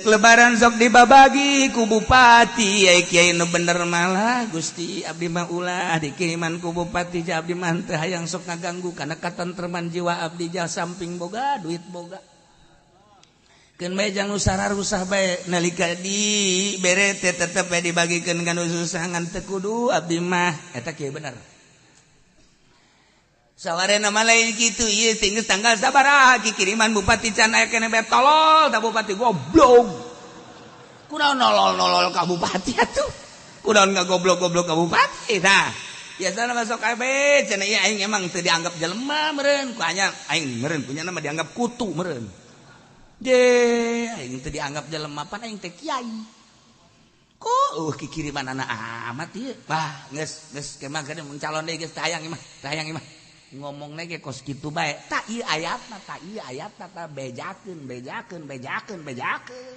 Lebaran sok dibabagi ku bupati. Ai kiai nu bener malah, "Gusti, abdi mah ulah dikiriman ku bupati, ja abdi mah teu hayang sok ngaganggu kana katentreman jiwa abdi, ja samping boga duit boga." Keun bae jang nu sararusah bae, nalika di bere teh tetep bae dibagikeun ka nu susah, ngan teu kudu abdi mah. Eta kiai bener. Sawarena mah lain kitu ieu, geus tanggal sabaraha kiriman bupati can aya keneh bae. Tolol ta bupati, goblok. Kunaon nolol-nolol ka bupati atuh? Kunaon ngagoblok-goblok ka bupati? Tah, biasana masuk kabeh cenah ieu aing emang teu dianggap jelema meureun ku anya aing meureun, punya nama dianggap kutu meureun. Je aing teu dianggap jelema, pan aing teh kiai. Kok kikiriman anak amat ieu? Wah, geus geus kemah geuning mun calon deui geus teu hayang ieu mah, teu hayang ieu mah. Ngomong ge kos kitu bae. Tak ieu ayatna, tak ieu ayatna, tak bejakeun, bejakeun, bejakeun, bejakeun.